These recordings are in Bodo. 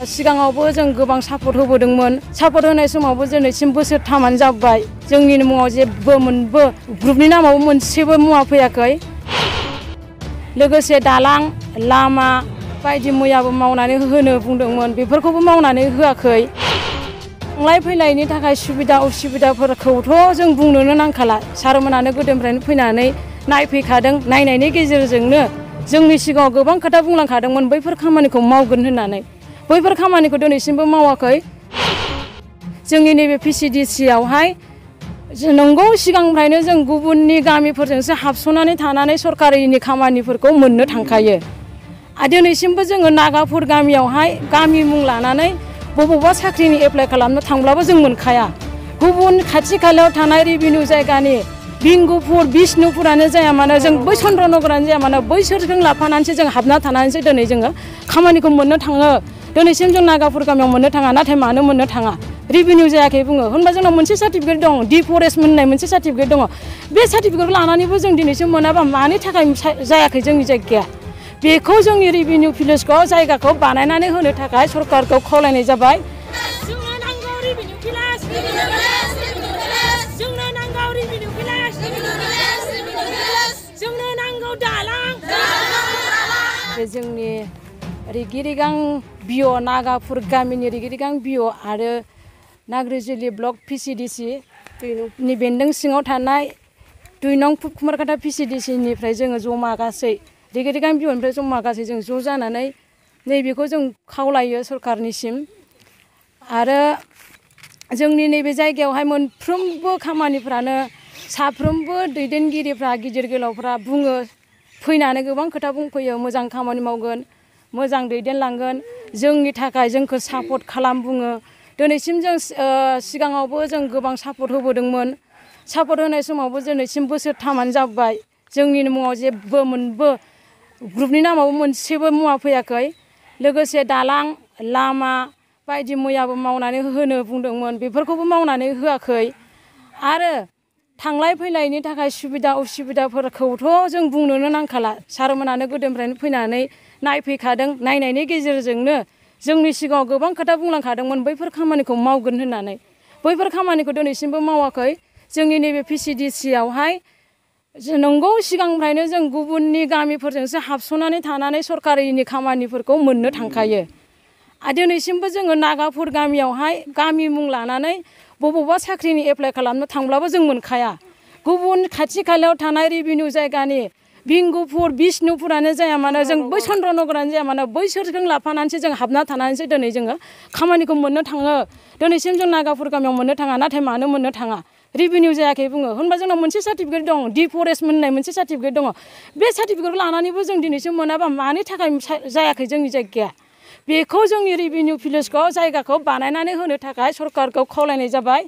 सिगाङावबो जों गोबां सापर्ट होबोदोंमोन। सापर्ट होनाय समावबो दिनैसिम बोसोरथामानो जाबाय। जोंनि मुङाव जेबो ग्रुपनि नामाव मोनसेबो मुवा फैयाखै। लोगोसे दालां लामा बायदि मैयाबो मावनानै होनो बुंदोंमोन, बेफोरखौबो मावनानै होआखै। थांलाय फैलायनि थाखाय सुबिदा उसुबिदाफोरखौथ' जों बुंनोनो नांखाला। सारमोनानो गोदोनिफ्रायनो फैनानै नायफैखादों। नायनायनि गेजेरजोंनो जोंनि सिगाङाव गोबां खोथा बुंलांखादोंमोन बैफोर खामानिखौ मावगोन होननानै। बैफोर खामानिखौ दिनैसिमबो मावाखै। जोंनि नैबे PCDC-आवहाय नंगौ सिगांनिफ्रायनो जों गुबुननि गामिफोरजोंसो हाबस'नानै थानानै सरकारिनि खामानिफोरखौ मोननो थांखायो। दिनैसिमबो जोङो नागापुर गामियावहाय गामि मुं लानानै बबावबा साख्रिनि एप्लाइ खालामनो थांब्लाबो जों मोनखाया। गुबुन खाथि खालायाव थानाय रेभिनिउ जायगानि बिंगुपुर बिष्णुपुरानो जाया मानो, जों बै चन्द्रनगरानो जाया मानो, बैसोरजों लाफानानैसो जों हाबना थानानैसो दिनै जोङो खामानिखौ मोननो थाङो। दिनैसिम जों नागापुर गामियाव मोननो थाङा। नाथाय मानो मोननो थाङा? रेभिनिउ जायाखै बुङो। होनबा जोंनाव मोनसे सार्टिफिकेट दं, डिफरेस्ट होननाय मोनसे सार्टिफिकेट दङ। बे सार्टिफिकेटखौ लानानैबो जों दिनैसिम मोनाबा मानि थाखाय जायाखै जोंनि जायगाया? बेखौ जोंनि रेभिनिउ भिलेजखौ जायगाखौ बानायनानै होनो थाखाय सरकारखौ खावलायनाय जाबाय। जोंनो नांगौ रेभिनिउ भिलेज, जोंनो नांगौ रेभिनिउ भिलेज, जोंनो नांगौ दालां। जोंनि रिगिरिगां बिअ नागापुर गामिनि रिगिरिगां बिअ आरो नाग्रिजुलि ब्लक PCDC नि बेन्दों सिङाव थानाय 2 नं कुमारकाटा PCDC-निफ्राय जोङो जमा गासै रिगिरिगां बिअनिफ्राय जमा गासै जों ज' जानानै नैबेखौ जों खावलायो सरकारनिसिम। आरो जोंनि नैबे जायगायावहाय मोनफ्रोमबो खामानिफ्रानो साफ्रोमबो दैदेनगिरिफ्रा गिदिर गोलावफ्रा बुङो, फैनानै गोबां खोथा बुंफैयो। मोजां खामानि मावगोन, मोजां दैदेनलांगोन, जोंनि थाखाय जोंखौ सापर्ट खालाम बुङो। दिनैसिम जों सिगाङावबो जों गोबां सापर्ट होबोदोंमोन। सापर्ट होनाय समावबो दिनैसिम बोसोरथामानो जाबाय। जोंनि मुङाव जेबो ग्रुपनि नामाव मोनसेबो मुवा फैयाखै। लोगोसे दालां लामा बायदि मैयाबो मावनानै होनो बुंदोंमोन, बेफोरखौबो मावनानै होआखै। आरो थांलाय फैलायनि थाखाय सुबिदा उसुबिदाफोरखौथ' जों बुंनोनो नांखाला। सारमोनानो गोदोनिफ्रायनो फैनानै नायफैखादों। नायनायनि गेजेरजोंनो जोंनि सिगाङाव गोबां खोथा बुंलांखादोंमोन बैफोर खामानिखौ मावगोन होननानै। बैफोर खामानिखौ दिनैसिमबो मावाखै। जोंनि नैबे PCDC-आवहाय नंगौ सिगांनिफ्रायनो जों गुबुननि गामिफोरजोंसो हाबस'नानै थानानै सरकारिनि खामानिफोरखौ मोननो थांखायो। दिनैसिमबो जोङो नागापुर गामियावहाय गामि मुं लानानै बबावबा साख्रिनि एप्लाइ खालामनो थांब्लाबो जों मोनखाया। गुबुन खाथि खालायाव थानाय रेभिनिउ जायगानि बिंगुपुर बिष्णुपुरानो जाया मानो, जों बै चन्द्रनगरानो जाया मानो, बैसोरजों लाफानानैसो जों हाबना थानानैसो दिनै जोङो खामानिखौ मोननो थाङो। दिनैसिम जों नागापुर गामियाव मोननो थाङा। नाथाय मानो मोननो थाङा? रेभिनिउ जायाखै बुङो। होनबा जोंनाव मोनसे सार्टिफिकेट दं, डिफरेस्ट होननाय मोनसे सार्टिफिकेट दङ। बे सार्टिफिकेटखौ लानानैबो जों दिनैसिम मोनाबा मानि थाखाय जायाखै जोंनि जायगाया? बेखौ जोंनि रेभिनिउ भिलेजखौ जायगाखौ बानायनानै होनो थाखाय सरकारखौ खावलायनाय जाबाय।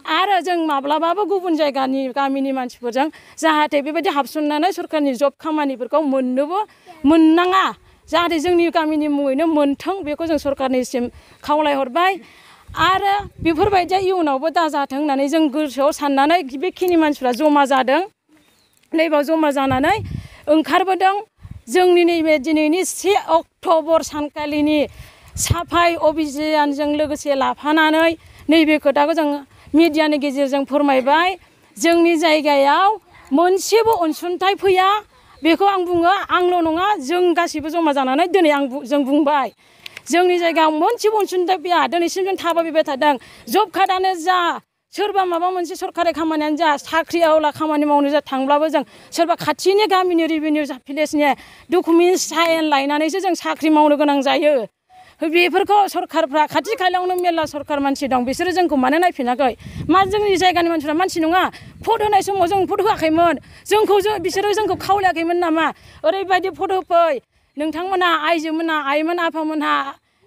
आरो जों माब्लाबाबो गुबुन जायगानि गामिनि मानसिफोरजों जाहाथे बेबायदि हाबसननानै सरकारनि जब खामानिफोरखौ मोननाङा, जाहाथे जोंनि गामिनि मुङैनो मोनथों, बेखौ जों सरकारनिसिम खावलायहरबाय। आरो बेफोरबायदिया इयुनावबो दाजाथों होननानै जों गोसोआव साननानै बेखिनि मानसिफ्रा जमा जादों। नैबाव जमा जानानै ओंखारबोदों। जोंनि नैबे दिनैनि 1 अक्ट'बर सानखालिनि साफाइ अभियानजों लोगोसे लाफानानै नैबे खोथाखौ जों मिडियानि गेजेरजों फोरमायबाय। जोंनि जायगायाव मोनसेबो अनसुंथाइ फैया। बेखौ आं बुङो, आंल' नङा, जों गासैबो जमा जानानै दिनै जों बुंबाय। जोंनि जायगायाव मोनसेबो अनसुंथाइ फैया। दिनैसिम जों थाबायबाय थादों। जब कार्डआनो जा, सोरबा माबा मोनसे सरकारि खामानियानो जा, साख्रि आवला खामानि मावनो जा थांब्लाबो जों सोरबा खाथिनि गामिनि रेभिनिउ भिलेजनि डकुमेन्टस साइन लायनानैसो जों साख्रि मावनो गोनां जायो। बेफोरखौ सरकारफ्रा खाथि खालायावनो मेरला सरकार मानसि दं, बिसोरो जोंखौ मानो नायफिनाखै? मा जोंनि जायगानि मानसिफ्रा मानसि नङा? भट होनाय समाव जों भट होआखैमोन। बिसोरो जोंखौ खावलायाखैमोन नामा? ओरैबायदि भट होफै, नोंथांमोनहा आइजोमोनहा, आइमोन आफामोनहा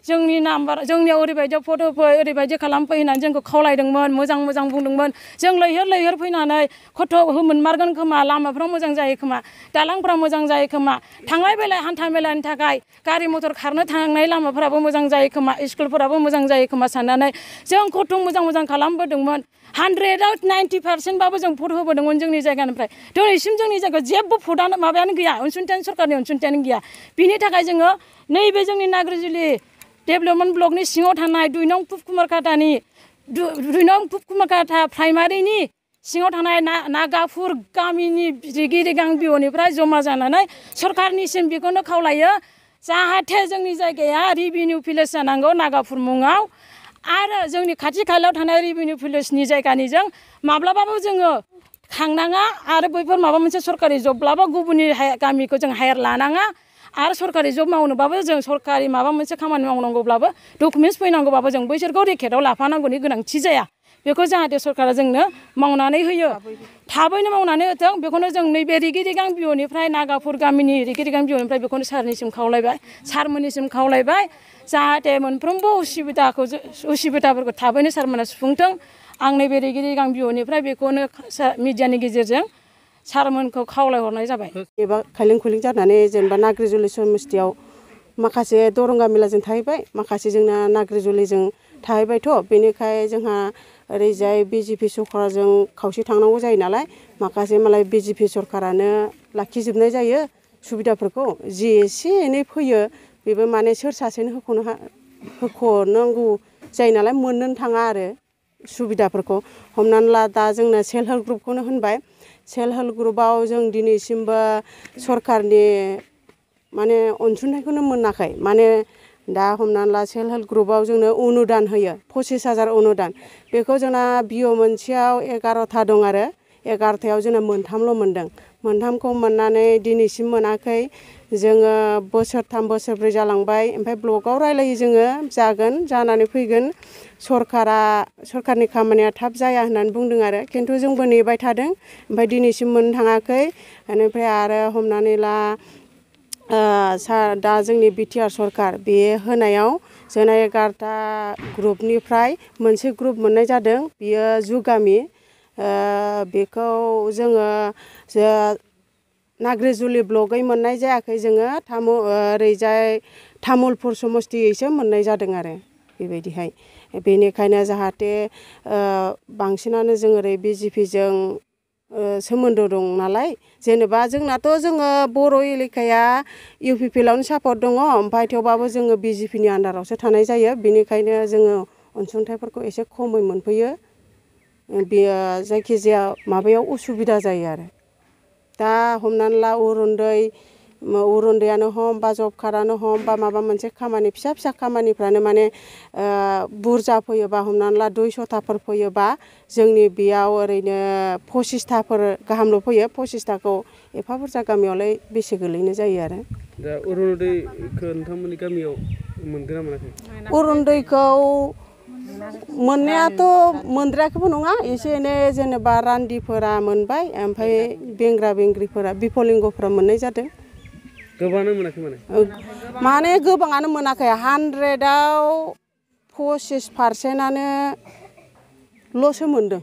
जोंनियाव ओरैबायदि भट होफै, ओरैबायदि खालामफै होननानै जोंखौ खावलायदोंमोन, मोजां मोजां बुंदोंमोन। जों लैहोर फैनानै खथ' मोनमारगोन खोमा, लामाफ्रा मोजां जायो खोमा, दालांफ्रा मोजां जायो खोमा, थांलाय फैलाय हान्था मेलानि थाखाय गारि मथर खारनो थांनाय लामाफोराबो मोजां जायो खोमा, स्कुलफोराबो मोजां जायो खोमा साननानै जों खथ' मोजां खालामबोदोंमोन। 100आव 90% जों भट होबोदोंमोन जोंनि जायगानिफ्राय। दिनैसिम जोंनि जायगायाव जेबो भटआनो माबायानो गैया, अनसुंथायानो सरकारनि अनसुंथायानो गैया। बिनि थाखाय जोङो नैबे जोंनि नाग्रिजुलि डेभेलपमेन्ट ब्लकनि सिङाव थानाय 2 नं पुबकुमारकाटानि 2 नं पुबकुमारकाटा प्राइमारिनि सिङाव थानाय नागाफुर गामिनि रिगि रिगां बिअनिफ्राय जमा जानानै सरकारनिसिम बेखौनो खावलायो जाहाथे जोंनि जायगाया रेभिनिउ भिलेज जानांगौ नागाफुर मुङाव आरो जोंनि खाथि खालायाव थानाय रेभिनिउ भिलेजनि जायगानिजों माब्लाबाबो जोङो खांनाङा आरो बैफोर माबा मोनसे सरकारि जबब्लाबो गुबुननि गामिखौ जों हायार लानाङा आरो सरकारि जब मावनोबाबो जों सरकारि माबा मोनसे खामानि मावनांगौब्लाबो डकुमेन्टस फैनांगौबाबो जों बैसोरखौ रेकेटआव लाफानांगौनि गोनांथि जाया बेखौ जाहाथे सरकारा जोंनो मावनानै होयो थाबैनो मावनानै होथों बेखौनो जों नैबे रिगि रिगां बिअनिफ्राय नागाफुर गामिनि रिगि रिगां बिअनिफ्राय बेखौनो सारनिसिम खावलायबाय सारमोननिसिम खावलायबाय जाहाथे मोनफ्रोमबो उसुबिदाफोरखौ थाबैनो सारमोना सुफुंथों आं नैबे रिगि रिगां बिअनिफ्राय बेखौनो मिडियानि गेजेरजों सारमोनखौ खावलायहरनाय जाबाय एबा खायलें खुइलें जानानै जेनेबा नाग्रिजुलि समस्थियाव माखासे दरं गामिलाजों थाहैबाय माखासे जोंना नाग्रिजुलिजों थाहैबायथ' बेनिखाय जोंहा ओरैजाय बिजेपि सरकारजों खावसे थांनांगौ जायो नालाय माखासे मालाय बिजेपि सरकारानो लाखिजोबनाय जायो सुबिदाफोरखौ जि एसे एनै फैयो बेबो माने सोर सासेनो होख'नांगौ जायो नालाय मोननोनो थाङा आरो सुबिदाफोरखौ हमनानै ला दा जोंनो सेल्फ हेल्प ग्रुपखौनो होनबाय सेल्फ हेल्प ग्रुपआव जों दिनैसिमबो सरकारनि माने अनसुंथाइखौनो मोनाखै माने दा हमनानै ला सेल्फ हेल्प ग्रुपआव जोंनो अनुदान होयो 25,000 अनुदान बेखौ जोंना बिअ मोनसेयाव 11था दं आरो 11थायाव जोंना मोनथामल' मोनदों मोनथामखौ मोननानै दिनैसिम मोनाखै जोङो बोसोरथाम बोसोरब्रै जालांबाय ओमफ्राय ब्लकआव रायलायो जोङो जागोन जानानै फैगोन सरकारनि खामानिया थाब जाया होननानै बुंदों आरो खिन्थु जोंबो नेबाय थादों ओमफ्राय दिनैसिम मोननो थाङाखै बेनिफ्राय आरो हमनानै ला दा जोंनि बिटिआर सरकार बे होनायाव जोंना 11था ग्रुपनिफ्राय मोनसे ग्रुप मोननाय जादों बियो जुगामि बेखौ जोङो नाग्रिजुलि ब्लकै मोननाय जायाखै जोङो ओरैजाय तामुलपुर समस्थियैसो मोननाय जादों आरो बेबायदिहाय बेनिखायनो जाहाथे बांसिनानो जों ओरै बिजेपिजों सोमोन्दो दं नालाय जेनेबा जोंनाथ' जोङो बर' एलेकाया इउपिपिएलआवनो सापर्ट दङ ओमफ्राय थेवबाबो जोङो बिजेपिनि आन्दारावसो थानाय जायो बेनिखायनो जोङो अनसुंथाइफोरखौ एसे खमै मोनफैयो बेयो जायखिजाया माबायाव उसुबिदा जायो आरो दा हमनानै ला अरुनदयानो हम बा जब कार्डआनो हम बा माबा मोनसे खामानि फिसा फिसा खामानिफ्रानो माने बुरजा फैयोबा हमनानै ला 200थाफोर फैयोबा जोंनि बेयाव ओरैनो 25थाफोर गाहामल' फैयो 25थाखौ एफा बुरजा गामियावलाय बेसे गोलैनो जायो आरो दा अरुनदयखौ नोंथांमोननि गामियाव मोनगोन ना मोनाखै अरुनदयखौ मोननायाथ' मोनद्रायाखैबो नङा एसे एनै जेनेबा रान्दिफोरा मोनबाय ओमफ्राय बेंग्रा बेंग्रिफोरा बिफलिंगफोरा मोननाय जादों गोबाङानो मोनाखै माने गोबाङानो मोनाखै 100आव 25%ल'सो मोनदों